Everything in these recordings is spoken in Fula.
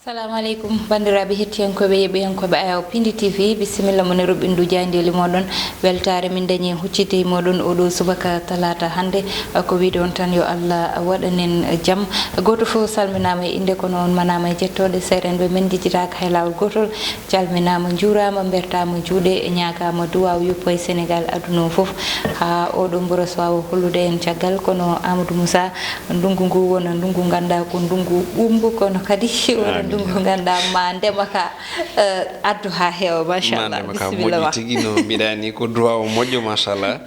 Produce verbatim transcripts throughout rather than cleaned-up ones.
Salamu aleykum, banndiraaɓe hettiyankooɓe, yeɓiyankooɓe Ayaw Pindi T V, bisimilla mon e roɓɓindu jaayndeeli mooɗon. Weltaare min dañi huccite e mooɗon oɗo subaka talaata hannde, ko wiide on tan yo Allah waɗanen jam. Gooto fof salminaama e innde, kono on manaama e jettooɗe. Seerenɓe men njejjitaaka hay laawol gootol. Calminaama, njuuraama, mbertaama juuɗe, ñaagaama duwaaw yoppo e Senegaal, aduna o fof, haa oɗo mboros waawa hollude en caggal. Kono Amadou Moussa, ndunngu ngu wona ndunngu nganndaa ko ndunngu ɓuuɓngu, kono kadi wona ndunngu nganndaa ma ndema ka, eh, addu haa heewa, machallah. Ma ndema ka moƴƴi tigi, no mbiɗa ni ko duwaaw moƴƴo, machallah.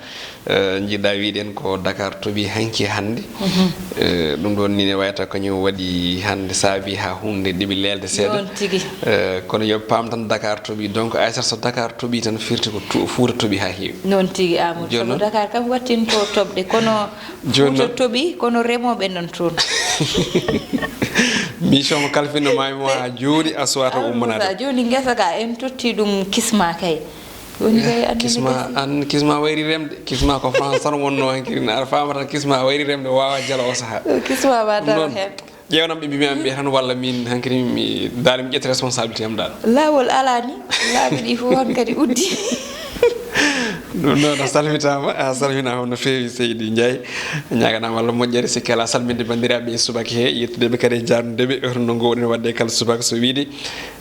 Eh, njiɗɗa wiɗen ko Dakar toɓi hanki hannde. Eh, ɗum ɗon ni ne wayata kañum waɗi hannde saabi haa huunde ɗiɓi leelde seeɗa. Noon tigi. Eh, kono yo paam tan Dakar toɓi. Donc, Aysata, so Dakar toɓi tan firti ko tu-, Fuuta toɓi haa heewi. Noon tigi, Amadou. Jooni sabu noon? Dakar kam wattinto toɓɗe, kono jooni Fuuta noon? Toɓi, kono remooɓe nan toon. Mission mo kalfinno maami mo haa jooɗi, a suwata ummanade. Jooni ngesa ka en totti ɗum kisma kay. Woni kay, eh, annene kisma gasi. An kisma wayri remde. Kisma ko France tan wonno hankirin. Aɗa faama tan kisma wayri remde, wawa jala o saha. Kisma ma tawa noon heen. Ƴeewnam ɓe mbimi am ɓe tan, walla min hankadi mi daali mi ƴetta responsabilité am dal. Laawol alani. Laabi ɗi fof hankadi uddi. Ɗum noon a salminama, a salminama no feewi seydi Ndiaye. Ñaganama Allah moƴƴere, sikke ala salminde bandiraɓe e subaka he, yettudeɓe kadi e jarnudeɓe, hono no gowɗen wadde kala subaka so wiide.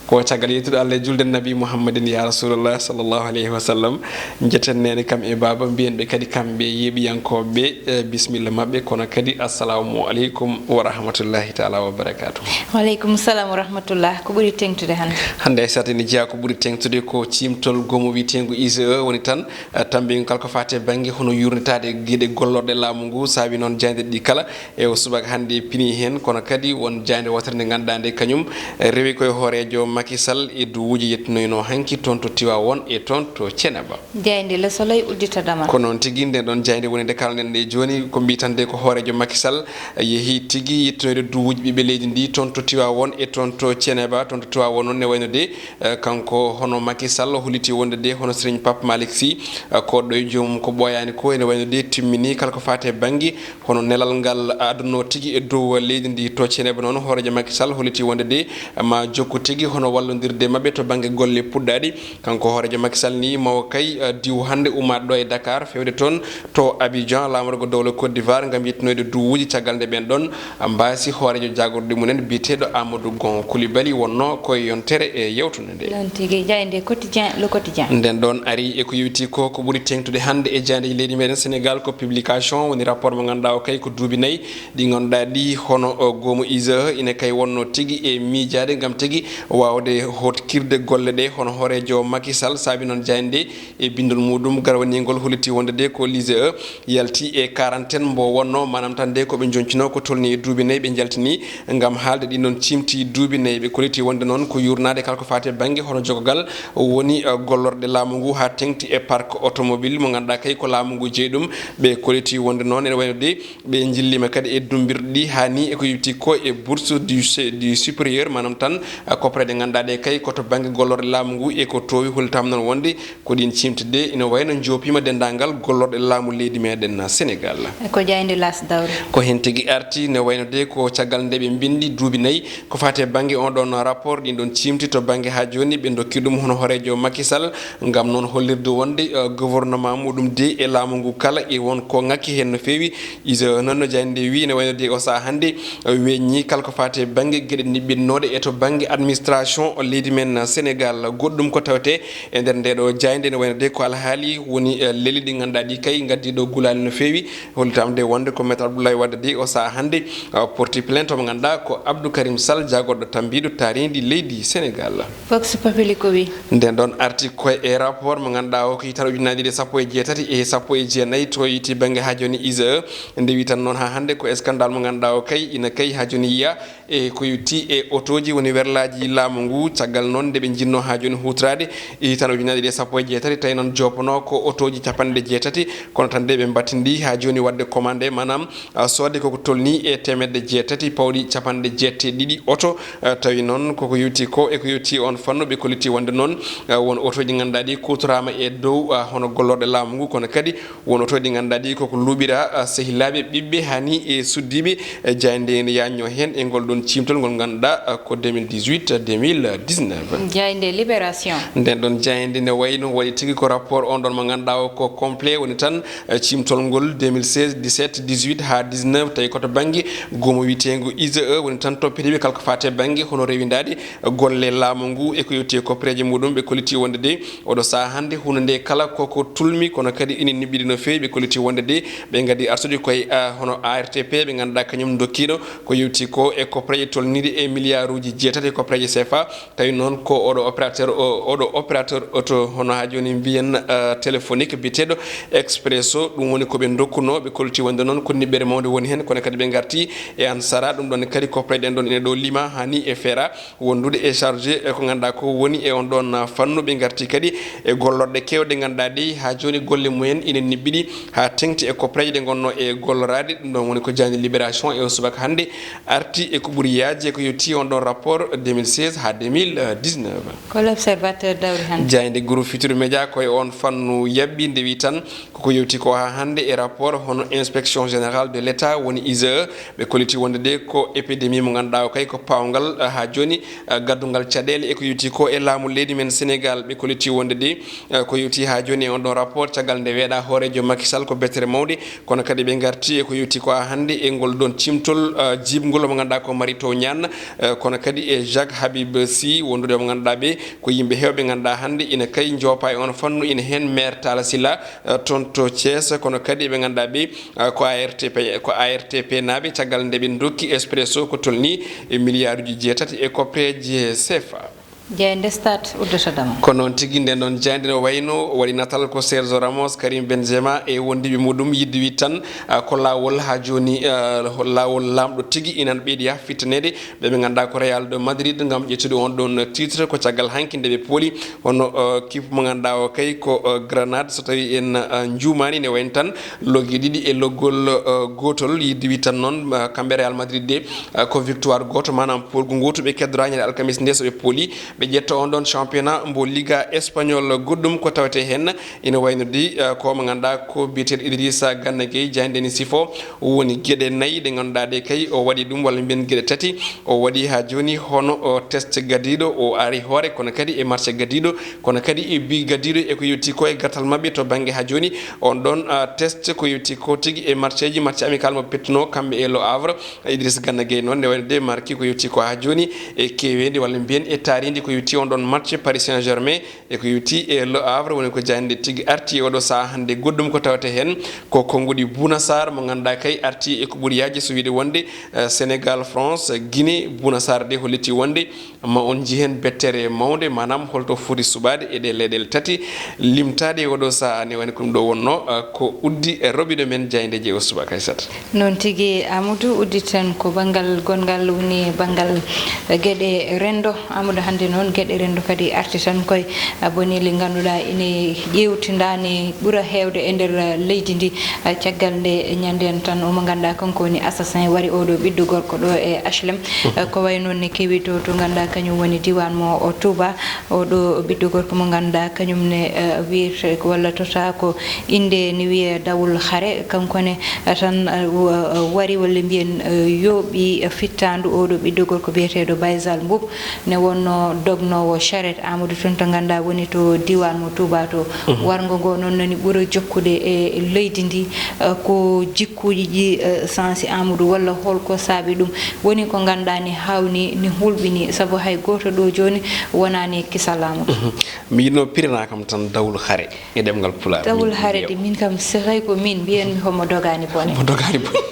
Ko caggal yettude Allah e julde Nabi Muhammadin ya Rasulullah sallallahu alayhi wa sallam. Jetten nene kam e baba, mbiyen ɓe kadi kamɓe yeeɓiyankoɓe, eh, bisimilla maɓɓe, kono kadi assalamu aleykum wa rahmatullahi taala wa barakatuh. Wa aleykum salam wa rahmatullah. Ko ɓuri teŋtude hannde? Hannde Aysata ene jeeya ko ɓuri teŋtude ko ciimtol goomu wiyetengu I G E woni tan, eh, tammbingol kala ko faati e bannge hono yurnitaade geɗe gollorɗe laamu ngu, saabi noon jaaynde ɗi kala. E o subaka hannde pini heen, kono kadi won jaaynde wootere nde ngannduɗaa nde kañum rewi koye hooreejo Macky Sall e duwuuji yettinoyno hanki toon to Tiwaawoon e toon to Ceneba. Jaaynde Le Soleil uddita damal. Ko noon tigi, nden ɗon jaaynde woni nde kalɗen nde jooni, ko mbiyetande ko hooreejo Macky Sall yehi tigi yettinoyde duwuuji ɓiɓɓe leydi ndi toon to Tiwaawoon e toon to Ceneba. Toon to Tiwaawoon noon ne wayno de, eh, kanko hono Macky Sall holliti wonde de hono Serigne Pape Malick Sy, eh, ko ɗo e joomum ko ɓooyaani ko, ene wayno de timmini kala ko faati e bannge hono nelal ngal adduno tigi e dow leydi ndi. To Ceneba noon, hooreejo Macky Sall holliti wonde de ma jokku tigi hono wallondirde maɓɓe to bannge golle puɗɗaaɗi. Kanko hooreejo Macky Sall ni mawo kay, eh, diw hannde ummaade ɗo e Dakar, fewde toon to Abidjan, laamorgo dowla Côte d'Ivoire, ngam yettinoyde duwuuji caggal nde ɓeen ɗon mbaasi hooreejo jaagorɗe mumen biyeteeɗo Amadou Gon Coulibaly wonno koye yontere e yewtunde nde. Noon tigi, jaaynde Quotidien, Le Quotidien. Nden ɗon ari e ko yowiti ko, ko ɓuri teŋtude hannde e jaayndeeji leydi meɗen Sénégal ko Publication, woni rapport mo ngannduɗaa o kay ko duuɓi nayi ɗi ngannduɗaa ɗi hono, o, goomu I G E ina kay wonno tigi e miijaade ngam tigi waawde hotkirde golle ɗe hono hooreejo Macky Sall, saabi noon jaaynde e binndol muɗum garwaningol holliti wonde de ko l'I G E yalti e quarantaine mbo wonno, maanaam tan de ko ɓe joncino ko tolni e duuɓi nayi ɓe jaltini ngam haalde ɗin ɗon ciimti duuɓi nayi. Ɓe kolliti wonde noon ko yurnaade kala ko faati e bannge hono jogogal woni, eh, gollorɗe laamu ngu haa teŋti e parc automobile mo ngannduɗaa kay ko laamu ngu jeyi ɗum. Ɓe kolliti wonde noon ene wayno de ɓe njillima kadi e dumbirɗi ɗi haa ni e ko yowiti ko e bourse du se-, du supérieur, maanaam tan, a, koppareeje ngannduɗaa ɗe kay ko to bannge gollorɗe laamu ngu e ko toowi. Hollitam noon wonde ko ɗin ciimti de ina wayno joopima denndaangal gollorɗe laamu leydi meɗen Sénégal. Ko jaaynde L'As dawri. Ko heen tigi arti, ne wayno de ko caggal nde ɓe mbinndi duuɓi nayi ko faati e bannge on ɗon rapport, ɗin ɗon ciimti to bannge haa jooni ɓe ndokki ɗum hono hooreejo Macky Sall, ngam noon hollirde wonde, eh, gouvernement muɗum de e laamu ngu kala e won ko ŋakki heen no feewi. I G E noon no jaaynde nde wiyi, ne wayno de o sahaa hannde, eh, weññi kala ko faati e bannge geɗe niɓɓinnooɗe e to bannge administration leydi men Sénégal. Goɗɗum ko tawetee e nder nde ɗo jaaynde, ne wayno de ko alhaali woni, eh, leli ɗi ngannduɗaa ɗi kay ngaddi ɗo gulaali no feewi. Hollitam de wonde ko Maître Abdoulaye Wade de o sahaa hannde, eh, porti plainte mo ngannduɗaa ko Abdou Karim Sall, jaagorɗo tambiiɗo taariindi leydi Sénégal. Vox Populi ko wi? Nden ɗon arti koye e rapport mo ngannduɗaa o ko yitan ujunnaji ɗiɗi e sappo e jeetati e sappo e jeenayi to yiti bannge haa jooni I G E. Nde wi tan noon haa hannde ko scandale mo ngannduɗaa o kay ina kay haa jooni yiya e ko yowiti e otooji woni werlaaji laamu ngu. Caggal noon nde ɓe njinno haa jooni huutoraade e yitan ujunnaji ɗiɗi e sappo e jeetati, tawi noon joopanoo ko otooji capanɗe jeetati, kono tan de ɓe mbattindi haa jooni waɗde commande, maanaam, a, soodde koko tolni e teemedde jeetati pawɗi capanɗe jeetati e ɗiɗi oto. A, tawi noon koko yowti ko e ko yowti on fannu, ɓe kolliti wonde noon, a, won otooji ngannduɗaa ɗi kuutoraama e dow, a, hono gollorɗe laamu ngu, kono kadi won otooji ngannduɗaa ɗi koko luuɓira, a, sehilaaɓe ɓiɓɓe haa ni e suddiiɓe. E jaaynde ene yaajno heen e ngol ɗo Ciimtol ngol ngannduɗaa, eh, ko deux mille dix-huit, deux mille dix-neuf. Jaaynde Libération. Nden ɗon jaaynde ne wayno waɗi tigi ko rapport on ɗon mo ngannduɗaa o ko complet, woni tan, eh, ciimtol ngol deux mille seize, dix-sept, dix-huit haa dix-neuf, tawi ko to bannge goomu wiyeteengu I G E, woni tan toppitiiɓe kala ko faati e bannge hono rewindaade golle laamu ngu e ko yowti e koppareeje muɗum. Ɓe kolliti wonde de oɗo sahaa hannde huunde nde kala koko tulmi, kono kadi ina niɓɓiɗi no feewi. Ɓe kolliti wonde de ɓe ngaddi arsude koye, ah, hono A R T P, ɓe ngannduɗaa kañum ndokkiino ko yowti ko e koppareeje tolniiɗe e milliard uji jeetati e koppareeje C F A. Tawi noon ko oɗo opérateur o, oɗo opérateur auto, hono haa jooni mbiyen, eh, téléphonique biyeteeɗo Expresso, ɗum woni ko ɓe ndokkunoo. Ɓe kolliti wonde noon ko niɓɓere mawnde woni heen, kono kadi ɓe ngarti e Ansara, ɗum ɗon kadi koppareeje ɗen ɗon ene ɗo lima haa ni e Feera wondude e chargé e ko ngannduɗaa ko woni e on ɗon fannu. Ɓe ngarti kadi e gollorɗe keewɗe ngannduɗaa ɗe haa jooni golle mumen ina niɓɓiɗi haa teŋti e koppareeje ɗe ngonnoo e golloraade. Ɗum ɗon woni ko jaaynde Libération e o subaka hannde arti e ko ɓuri yaajde ko yowti on ɗon rapport deux mille seize haa deux mille dix-neuf. Ko L'Observateur dawri hannde. Jaaynde Groupe Futurs Médias ko e on fannu yaɓɓi, nde wi tan koko yowti ko haa hannde e rapport hono Inspection Générale de l'État woni I G E. Ɓe kolliti wonde de ko épidémie mo ngannduɗaa o kay ko paawngal, eh, haa jooni, eh, gaddungal caɗeele e ko yowti ko e laamu leydi men Sénégal. Ɓe kolliti wonde de, eh, ko yowti haa jooni e on ɗon rapport, caggal nde weeɗa hooreejo Macky Sall ko bettere mawnde, kono kadi ɓe ngarti e ko yowti ko haa hannde e ngol ɗon ciimtol, eh, jiiɓngol mo ngannduɗaa ko Mary Teuw Niane, eh, kono kadi e Jacques Habib Sy, wondude mo ngannduɗaa ɓe ko yimɓe heewɓe ngannduɗaa hannde ina kay njoopa e on fannu, ina heen maire Talla Sylla, eh, toon to Thiès, kono kadi ɓe ngannduɗaa ɓe, eh, ko A R T P, ko A R T P naaɓe, caggal nde ɓe ndokki Expresso ko tolni e milliard uji jeetati e koppareeje C F A. Jaaynde Stade uddata dama. Ko noon tigi, nden ɗon jaaynde no wayno waɗi natal ko Sergio Ramos, Karim Benzema e wondiiɓe muɗum, yiɗde wi tan, ah, ko laawol haa jooni, ah, laawol laamɗo tigi ina ɓeydi haa fittaneede ɓe ɓe ngannduɗaa ko Real de Madrid ngam ƴettude on ɗon titre. Ko caggal hanki nde ɓe pooli hono, ah, kipu mo ngannduɗaa o kay ko, ah, Granade, so tawi en, ah, njuumaani, ne wayno tan loggi ɗiɗi e loggol, ah, gootol, yiɗde wi tan noon, ah, kamɓe Real Madrid de, ah, ko victoire gooto, maanaam poolgu ngootu ɓe keddoraa ñande alkamis nde so ɓe pooli. Ɓe ƴetta on ɗon championnat mbo Liga Espagnol. Goɗɗum ko tawetee heen ina wayno de, eh, ko mo ngannduɗaa ko biyeteeɗo Idrissa Gana Gueye, jaaynde ni sifo woni geɗe nayi ɗe ngannduɗaa ɗe kay o waɗi ɗum, walla mbiyen geɗe tati o waɗi haa jooni, hono o test gadiiɗo o ari hoore, kono kadi e match gadiiɗo, kono kadi e bi gadiiɗo e ko yowti ko e gartal maɓɓe to bannge haa jooni. On ɗon, ah, test ko yowti ko tigi e matcheeji, match amical mo pettuno kamɓe e Le Havre. Idriss Gana Gueye noon, nde wayno de marki ko yowti ko haa jooni e keeweendi, walla mbiyen e taariindi ko yowti on ɗon match Paris Saint-Germain e ko yowti e Le Havre, woni ko jaaynde tigi arti e oɗo sahaa hannde. Goɗɗum ko tawetee heen ko konnguɗi Bouna Sarr mo ngannduɗaa kay arti e ko ɓuri yaajde, so wiyde wonde, eh, Sénégal, France, Guinée. Bouna Sarr de holliti wonde ma on njih heen bettere mawnde, maanaam holto foti suɓaade e ɗe leyɗeele tati limtaaɗe e oɗo sahaa. Ne wayno ko ɗum ɗo wonno, eh, ko uddi e roɓiɗo men jaayndeeji o subaka, Aissata. Noon tigi, Amadou, udditen ko banngal gonngal woni banngal geɗe renndo. Amadou, hannde noon geɗe renndo kadi arti tan koye, ah, boneeli ngannduɗaa ine ƴeewtindaani ɓura heewde e nder, ah, leydi ndi. Ah, caggal nde ñannde en tan omo ngannduɗaa kanko woni assassin wari oɗo ɓiɗɗo gorko ɗo e H L M. Ah, ko wayi noon ne kewi to, to ngannduɗaa kañum woni diiwaan mo o Touba. Oɗo ɓiɗɗo gorko mo ngannduɗaa kañum ne, eh, wiyete ko walla tota ko innde ne wiyee Dawul Hare, kanko ne, eh, tan, eh, wa-, wari walla mbiyen, eh, yooɓi, eh, fittaandu oɗo ɓiɗɗo gorko biyeteeɗo Baysal Mbub, ne wonno dognoowo charette Amadou tun to ngannduɗaa woni to diiwaan mo Touba to. Mhm. Warngo ngo noon nani ɓura jokkude e leydi ndi, eh, ko jikkuuji ɗi, eh, sansi Amadou walla holko saabi ɗum? Woni ko ngannduɗaa ni haawnii, ni hulɓinii, sabu hay gooto ɗo jooni wonaani kisal laamu. Mhm. Mi yiɗno pirana kam tan dawul hare e ɗemngal Pulaar. Dawul hare de, min kam, so tawi ko min, mbiyen mi homo dogaani bone. Mo dogaani bone.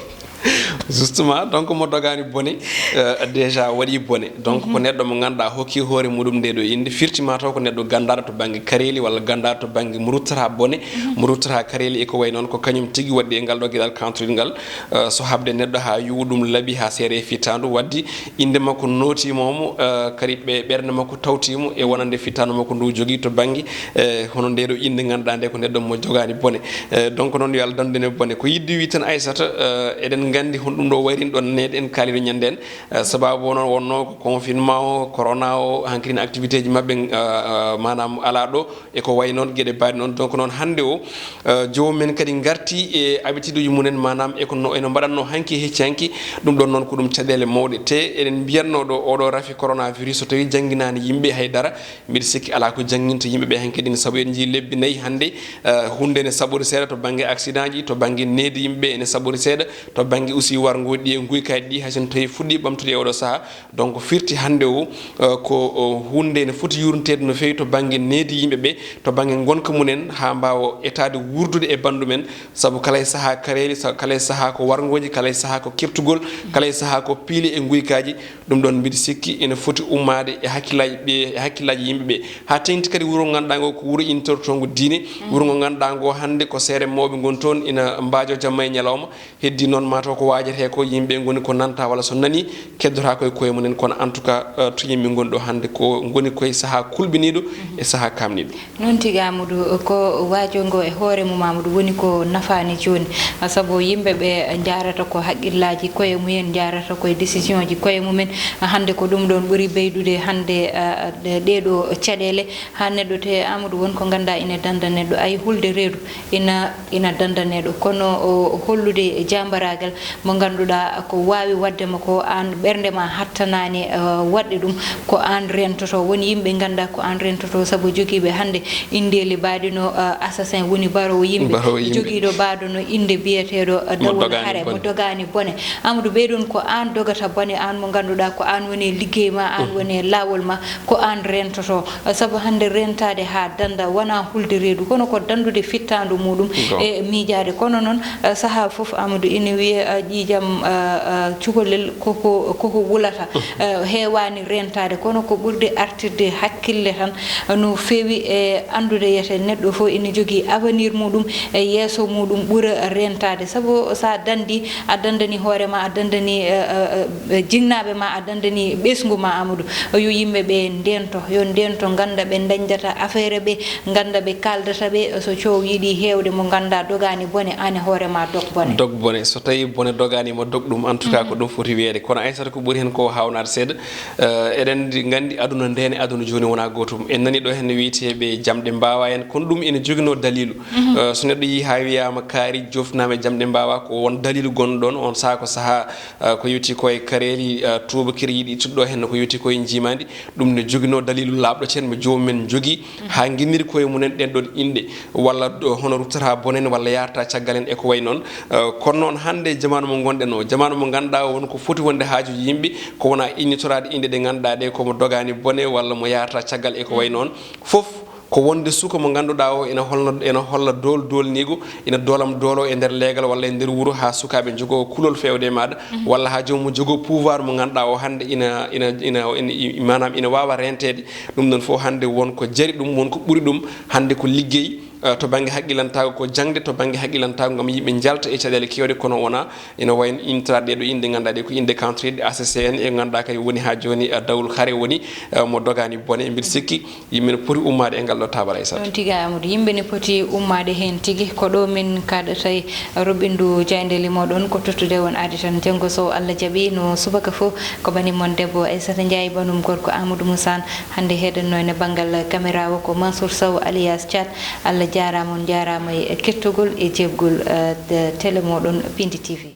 Justement, donc mo dogaani bone, euh, déjà waɗi bone. Donc ko neɗɗo mo ngannduɗaa hokki hoore muɗum nde ɗo innde, firti ma taw ko neɗɗo ganndaɗo to bannge kareeli walla ganndaɗo to bannge mo ruttata bone, mo ruttata kareeli e ko wayi noon, ko kañum tigi waɗi e ngal ɗo geɗal kantoɗingal. Eh, so haɓde neɗɗo haa yuwa ɗum laaɓi haa seere e fittaandu, waddi innde makko nootiima mo, eh, kadi ɓe ɓernde makko tawtiima e wonande fittaandu makko ndu jogii to bannge, eh, hono nde ɗo innde ngannduɗaa nde ko neɗɗo mo jogaani bone. Eh, donc noon yo Allah dandu en e bone. Ko yiɗde wi tan Aissata, eh, eɗen nganndi hono Ɗum ɗo wayrin ɗon neede en kaaliɗo ñande en. Eh, sababu o noon wonnoo ko confinement o, corona o, hankirin activité ji maɓɓe, eh, eh, maanaam alaa ɗo, e ko wayi noon, geɗe baaɗe noon. Donc noon hannde o, eh, joomum en kadi ngarti e habitude uji mumen, maanaam e ko no, eno mbaɗatno hanki e hecci hanki. Ɗum ɗon noon ko ɗum caɗeele mawɗe. Te eɗen mbiyatno ɗo oɗo rafi coronavirus, so tawi jannginaani yimɓe hay dara, mbiɗa sikki alaa ko jannginta yimɓe ɓe hanki ɗin, sabu eɗen njii lebbi nayi hannde, eh, huunde ene saɓori seeɗa to bannge accident ji, to bannge needi yimɓe ene saɓori seeɗa, to bannge aussi warngooji ɗi e nguykaaji ɗi, hay so tawi fuɗɗi ɓamtude e oɗo sahaa. Donc firti hannde o, eh, ko, o, huunde ene foti yurniteede no feewi to bannge needi yimɓe ɓe, to bannge ngonka mumen, haa mbaawa etaade wuurdude e banndum en, sabu kala e sahaa kareeli, sa-, kala e sahaa ko warngooji, kala e sahaa ko keɓtugol, kala e sahaa ko piili e nguykaaji. Ɗum ɗon mbiɗa sikki ene foti ummaade e hakkillaaji ɓe, e hakkillaaji yimɓe ɓe. Haa teŋti kadi wuro ngo ngannduɗaa ngo ko wuro intortongo diine, wuro ngo ngannduɗaa ngo hannde ko seere mawɓe ngoni toon, ina mbaajo jamma e ñalawma. Heddi noon mataw ko waajete ko yimɓe ngoni ko nanta walla so nani, keddotaako e koye mumen. Kono en tout cas, eh, to yimɓe ngoni ɗo hannde ko ngoni koye sahaa kulɓiniiɗo e sahaa kaamniiɗo. Noon tigi, Amadou, ko waajo ngo e hoore mum, Amadou, woni ko nafaani jooni. Sabu yimɓe ɓe njaarata ko haqqillaaji koye mumen, njaarata koye décision ji koye mumen. Hannde ko ɗum ɗoon ɓuri ɓeydude hannde, ah, ɗe-, ɗee ɗoo caɗeele. Haa neɗɗo te, Amadou, won ko ngannduɗaa ina dannda neɗɗo, ay hulde reedu ina, ina dannda neɗɗo. Kono o, o hollude jaambaraagal mo ngannduɗaa ko waawi waɗde ma ko, aan ɓernde ma hattanaani, eh, waɗde ɗum, ko aan rentoto. Won yimɓe ngannduɗaa ko aan rentoto, sabu jogiiɓe hannde inndeeli mbaɗi no, eh, assassin, woni baroowo yimɓe, baroowo yimɓe, jogiiɗo mbaɗo no innde biyeteeɗo, eh, mo dawol dogaani hare, mo bone, dogaani bone. Amadou, ɓee ɗoon ko aan dogata bone, aan mo ngannduɗaa ko aan woni e liggey ma, aan woni e laawol ma, ko aan rentoto. Sabu hannde rentaade haa dannda wonaa hulde reedu, kono ko danndude fittaandu muɗum e miijaade. Kono noon, eh, sahaa fof, Amadou, ina wiyee, eh, ƴiiƴam, eh, eh, cukalel koko, koko wulata. Eh, heewaani rentaade, kono ko ɓurde artirde hakkille tan, no feewi e anndude yete neɗɗo fof ina jogii avenir muɗum e yeeso muɗum ɓura rentaade. Sabu so a danndi, a danndani hoore ma, a danndani, eh, eh, eh, jinnaaɓe ma, a danndani ɓesngu ma, Amadou. Yo yimɓe ɓe ndento, yo ndento, ngannda ɓe ndañdata affaire ɓe, ngannda ɓe kaaldata ɓe, so coow yiɗi heewde mo ngannduɗaa dogaani bone, aan e hoore ma dog bone. Dog bone. So tawii bone dogaani ma, dog ɗum. En tout cas, ko ɗum foti wiyeede. Kono Aissata, ko ɓuri heen ko haawnaade seeɗa, eh, eɗen nganndi aduna ndeen e aduna jooni wonaa gootum. En nanii ɗo heen no wiyetee ɓe jamɗe mbaawaa en, kono ɗum ene joginoo daliilu. Eh, so neɗɗo yii haa wiyaama kaari joftinaama e jamɗe mbaawaa, ko won daliilu gonɗo ɗoon. On sahaa ko sahaa, eh, ko yowti ko e kareeli, eh, tuubakiri yiɗi ittude ɗo heen, ko yowti ko e njiimaandi. Ɗum ne joginoo daliilu laaɓɗo ceen mo joomum en njogii, haa nginniri koye mumen ɗeen ɗoon inɗe, walla ɗo hono ruttata bone en, walla yaarta caggal en e ko wayi noon. Eh, kono noon hannde jamaanu mo ngonɗen o, jamaanu mo ngannduɗaa o won ko foti wonde haajuuji yimɓe, ko wonaa innitoraade inɗe ɗe ngannduɗaa ɗe ko mo dogaani bone, walla mo yaarta caggal e ko wayi noon. Fof ko wonde suka mo ngannduɗaa o ena holna, ena holla dool-, doolniigu, ina doolam doolo e nder leegal walla e nder wuro, haa sukaaɓe njogoo kulol feewde e maaɗa, walla haa joomum jogoo pouvoir mo ngannduɗaa o hannde ina, ina, ina, ina, i-, maanaam ina waawa renteede. Ɗum ɗoon fof hannde won ko jari ɗum, won ko ɓuri ɗum. Hannde ko liggey, eh, to bannge haqqilantaago, ko jaŋde to bannge haqqilantaago ngam yimɓe njalta e caɗeele keewɗe, kono wonaa ina wayi no intra ɗee ɗo inɗe ngannduɗaa ɗe ko inɗe kantriɗe, A C C N e ngannduɗaa kadi woni haa jooni, eh, dawol hare woni, eh, mo dogaani bone. Mbiɗa sikki yimɓe ne poti ummaade e ngal ɗo taabal, Aissata. Noon tigi, Amadou, yimɓe ne poti ummaade heen tigi. Ko ɗo min kaɗata e roɓɓindu jaayndeeli mooɗon, ko tottude on aadi tan janngo so Allah jaɓi, no subaka fof. Ko bani mon debbo Aissata Ndiaye, banum gorko Amadou Moussa. Hannde heɗenno ene banngal caméra o ko Mansour Sow alias Thiat. Allah jaaraama, on njaaraama e kettogol e jeebgol, eh, télé mooɗon Pindi T V.